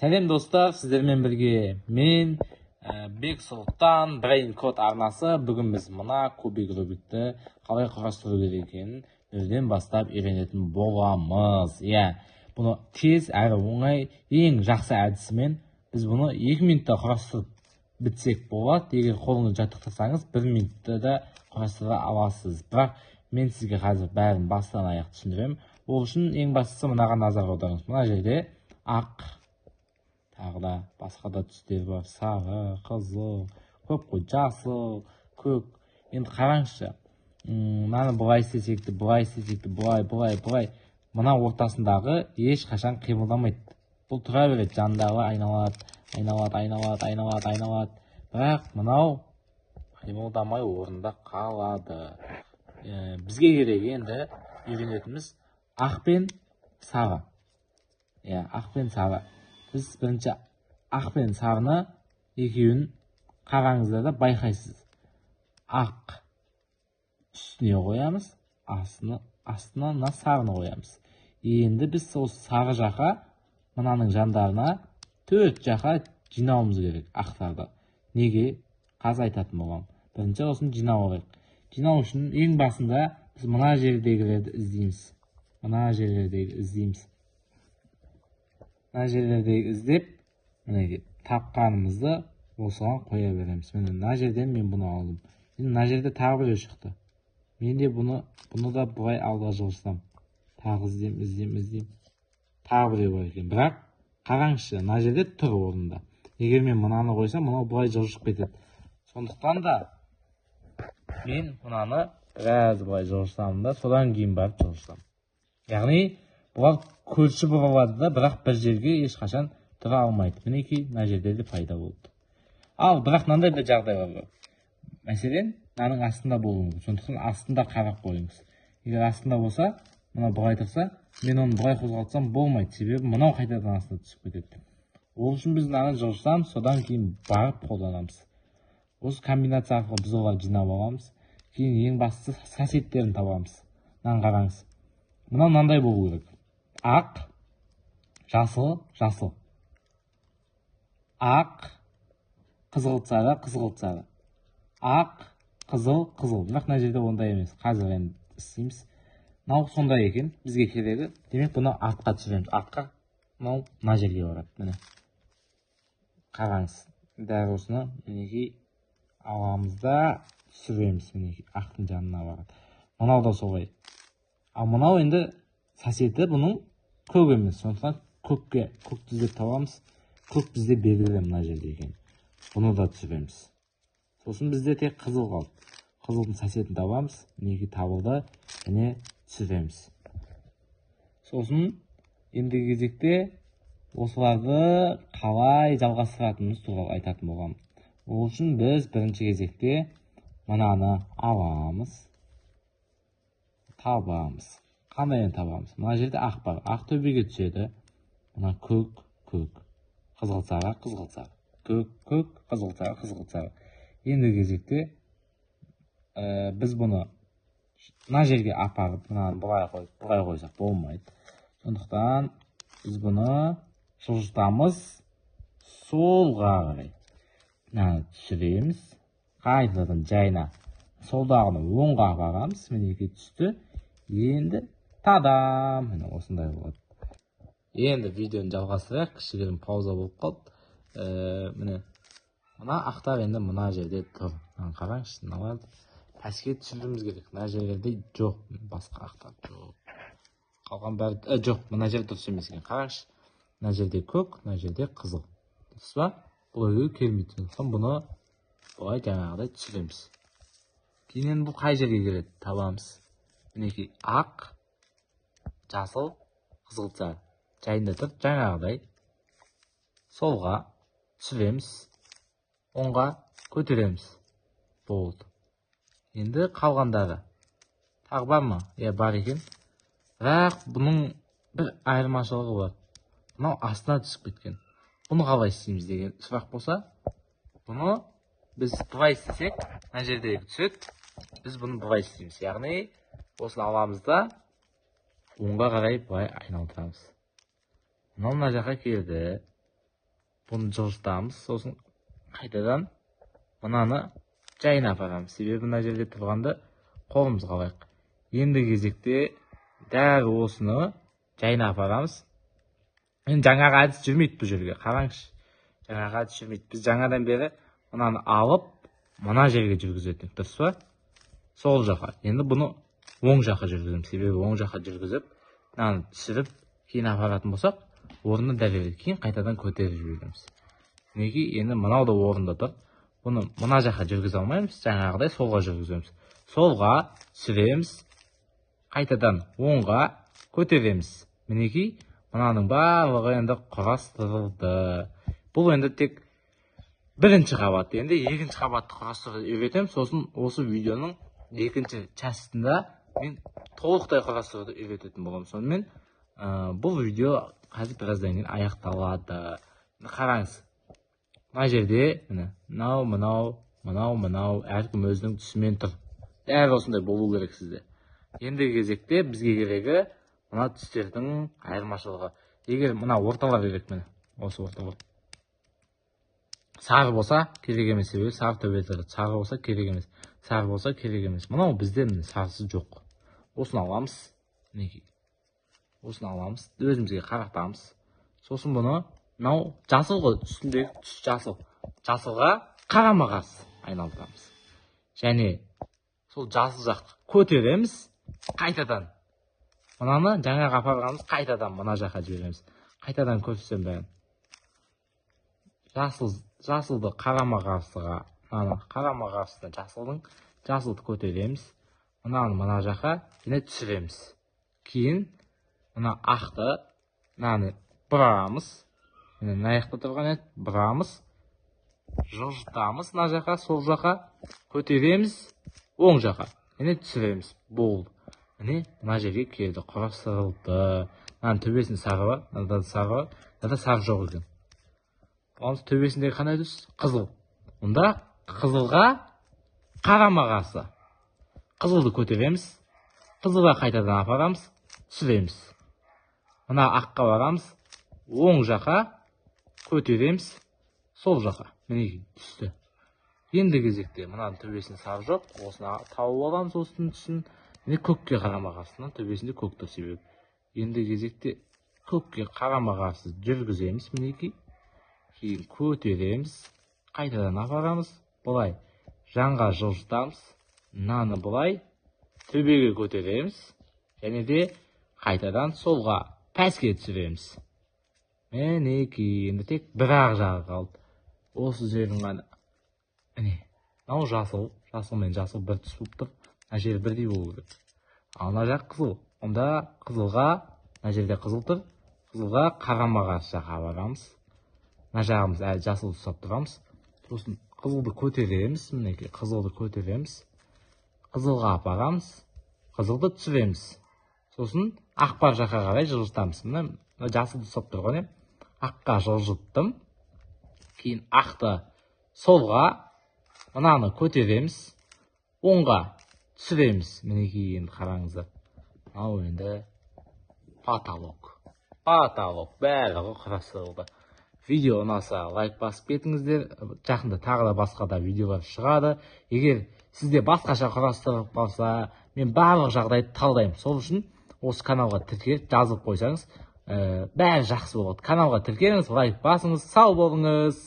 Сәлем, достар! Сіздермен бірге мен, Бексұлтан, Брейн Код арнасы. Бүгін біз мына кубик Рубикті қалай құрастыру керек екенін нөлден бастап үйренетін боламыз. Иә, бұны тез әрі оңай, ең жақсы әдісімен біз бұны 2 минутта құрастырып бітсек болады. Егер қолыңызды жаттықтырсаңыз, 1 минутта да құрастыра аласыз. Бірақ мен сізге қазір бәрін бастан аяқ түсіндіремін. Ол үшін ең бастысы мынаған назар аударыңыз. Мына жерде ақ, тағы да басқа да түстер бар: сары, қызыл, көп қой, жасыл, көк. Енді қараңызшы, мынаны былай істесек те, былай істесек те, былай, былай, былай, мына ортасындағы ешқашан қимылдамайды. Бұл тұра береді, жанындағы айналады, айналады, айналады, айналады, айналады, бірақ мынау қимылдамай орнында қалады. Бізге керегі, енді үйренетініміз ақ пен сары. Иә, ақ пен сары. Біз бірінші ақ пен сарыны екеуін қараңыздар да, байқайсыз: ақ үстіне қоямыз, астына мына сарыны қоямыз. Енді біз сол сары жаққа, мынаның жандарына, төрт жаққа жинауымыз керек ақтарды. Неге? Қазір айтатын боламын. Бірінші осыны жинап алайық. Жинау үшін ең басында біз мына жердегілерді іздейміз, мына жерлердегі іздейміз. Мына жерлердегі іздеп, мінекей, тапқанымызды осыған қоя береміз. Міне, мына жерден мен бұны алдым. Енді мына жерде тағы біреу шықты. Мен де бұны да былай алға жылжытамын. Тағы іздеймін, іздеймін, іздеймін, тағы біреу бар екен. Бірақ қараңызшы, мына жерде тұр орнында. Егер мен мынаны қойсам, мынау былай жылжып кетеді. Сондықтан да мен мынаны біраз былай жылжытамын да, содан кейін барып жылжытамын. Яғни бұлар көрші бола алады да, бірақ бір жерге ешқашан тұра алмайды. Мінекей, мына жерде де пайда болды. Ал бірақ мынандай бір жағдайлар бар. Мәселен, мынаның астында болуы мүмкін. Сондықтан астында қарап қойыңыз. Егер астында болса, мынау былай тұрса, мен оны былай қозғалтсам болмайды, себебі мынау қайтадан астына түсіп кетеді. Ол үшін біз мынаны жылжытамыз, содан кейін барып қолданамыз. Осы комбинация арқылы біз оларды жинап аламыз. Кейін ең бастысы соседтерін табамыз. Мынаны қараңыз, мынау мынандай болу керек: ақ, жасыл, жасыл, ақ, қызғылт сары, қызғылт сары, ақ, қызыл, қызыл. Бірақ мына жерде ондай емес. Қазір енді істейміз. Мынау сондай екен бізге керегі. Демек, бұны артқа түсіреміз, артқа. Мынау мына жерге барады. Міне, қараңыз, дәл осыны, мінекей, аламыз да түсіреміз. Мінекей, ақтың жанына барады. Мынау да солай. Ал мынау енді соседі бұның көк емес, сондықтан көкке, көкті іздеп табамыз. Көк бізде белгілі, мына жерде екен. Бұны да түсіреміз. Сосын бізде тек қызыл қалды. Қызылдың соседін табамыз. Мінекей, табылды және түсіреміз. Сосын ендігі кезекте осыларды қалай жалғастыратынымыз туралы айтатын боламын. Ол үшін біз бірінші кезекте мынаны аламыз, табамыз. Қандайын табамыз? Мына жерде ақ бар, ақ төбеге түседі. Мына көк, көк, қызғылт сары, қызғылт сары, көк, көк, қызғылт сары, қызғылт сары. Ендігі кезекте біз бұны мына жерге апарып, мынаны былай қойып, былай қойсақ болмайды. Сондықтан біз бұны жылжытамыз солға қарай. Мынаны түсіреміз қайтадан жайына, солдағыны оңға апарамыз. Мінекей, түсті. Енді тадам, міне, осындай болады. Енді видеоны жалғастырайық, кішігірім пауза болып қалды. Міне, мына ақтар енді мына жерде тұр. Мынаны қараңызшы, мыналарды пәске түсіруіміз керек. Мына жерлерде жоқ, басқа ақтар жоқ, қалған бәрі жоқ. Мына жер дұрыс емес екен. Қараңызшы, мына жерде көк, мына жерде қызыл, дұрыс па? Бұл екеуі келмейді. Сондықтан бұны былай жаңағыдай түсіреміз. Кейін енді бұл қай жерге келеді, табамыз. Мінекей, ақ, жасыл, қызғылт сары жайында тұр. Жаңағыдай солға түсіреміз, оңға көтереміз, болды. Енді қалғандары тағы бар ма? Иә, бар екен. Бірақ бұның бір айырмашылығы бар: мынау астына түсіп кеткен. Бұны қалай істейміз деген сұрақ болса, бұны біз былай істесек, мына жердегі түседі. Біз бұны былай істейміз, яғни осыны аламыз да, оңға қарай былай айналдырамыз. Мынау мына жаққа келді. Бұны жылжытамыз, сосын қайтадан мынаны жайына апарамыз, себебі мына жерде тұрғанды қолымызға алайық. Енді кезекте дәл осыны жайына апарамыз. Енді жаңағы әдіс жүрмейді бұл жерге, қараңызшы, жаңағы әдіс жүрмейді. Біз жаңадан бері мынаны алып мына жерге жүргізетін едік, дұрыс па? Сол жаққа. Енді бұны оң жаққа жүргіземіз, себебі оң жаққа жүргізіп, мынаны түсіріп, кейін апаратын болсақ, орнына дәл береді. Кейін қайтадан көтеріп жібереміз. Мінекей, енді мынау да орында тұр. Бұны мына жаққа жүргізе алмаймыз, жаңағыдай солға жүргіземіз. Солға түсіреміз, қайтадан оңға көтереміз. Мінекей, мынаның барлығы енді құрастырылды. Бұл енді тек бірінші қабат. Енді екінші қабатты құрастыруды үйретемін. Сосын осы видеоның екінші частында мен толықтай құрастыруды үйрететін боламын. Сонымен бұл видео қазір біраздан кейін аяқталады. Қараңыз, мына жерде міне мынау, мынау, мынау, мынау, әркім өзінің түсімен тұр. Дәл осындай болу керек сізде. Ендігі кезекте бізге керегі мына түстердің айырмашылығы. Егер мына орталар керек, міне осы орталар. Сары болса керек емес, себебі сары төбе тұрады. Сары болса керек емес, сары болса керек емес. Мынау бізде міне сарысы жоқ. Осыны аламыз, мінекей. Осыны аламыз, өзімізге қаратамыз. Сосын бұны мынау жасыл ғой, үстіндегі түс жасыл. Жасылға қарама-қарсы айналдырамыз. Және сол жасыл жақты көтереміз қайтадан. Мынаны жаңағы апарғанымыз қайтадан мына жаққа жібереміз. Қайтадан көрсетсем бәрін. Жасыл, жасылды қарама-қарсыға, мынаны қарама-қарсысына жасылдың, жасылды көтереміз. Мынаны мына жаққа және түсіреміз. Кейін мына ақты, мынаны бұрамыз. Міне мына жақта тұрған еді, бұрамыз. Жылжытамыз мына жаққа, сол жаққа, көтереміз, оң жаққа. Және түсіреміз. Болды. Міне мына жерге келді, құрастырылды. Мынаның төбесінде сары бар, мынада сары бар, мынада сары жоқ екен. Оның төбесіндегі қандай түс? Қызыл. Онда қызылға қарама-қарсы. Қызылды көтереміз, қызылға қайтадан апарамыз, түсіреміз. Мына аққа барамыз, оң жаққа көтереміз, сол жаққа. Мінекей түсті. Енді кезекте мынаның төбесінде сары жоқ, осыны тауып аламыз, осының түсін. Міне көкке қарама-қарсы, төбесінде көк тұр себебі. Енді кезекте көкке қарама-қарсы жүргіземіз, мінекей. Кейін көтереміз, қайтадан апарамыз, былай жанға жылжытамыз, мынаны былай төбеге көтереміз, және де қайтадан солға пәске түсіреміз. Мінекей, енді тек бір ақ жағы қалды. Осы жердің ғана. Міне, мынау жасыл, жасыл мен жасыл бір түс болып тұр. Мына жері бірдей болу керек. Ал мына жақ қызыл. Онда қызылға, мына жерде қызыл тұр. Қызылға қарама-қарсы жаққа барамыз. Мына жағымыз әлі жасыл ұстап тұрамыз. Сосын қызылды көтереміз, мінекей қызылды көтереміз. Қызылға апарамыз, қызылды түсіреміз. Сосын ақ бар жаққа қарай жылжытамыз. Мына жасылды ұстап тұрған едім. Аққа жылжыттым. Кейін ақты солға, мынаны көтереміз, оңға түсіреміз. Мінекей, енді қараңыздар. Мынау енді потолок. Потолок барлығы құрастырылды. Видео ұнаса лайк басып кетіңіздер. Жақында тағы да басқа да видеолар шығады. Егер сізде басқаша құрастырып қалса, мен барлық жағдайды талдаймын. Сол үшін осы каналға тіркеліп жазылып қойсаңыз, бәрі жақсы болады. Каналға тіркеліңіз, лайк басыңыз. Сау болыңыз.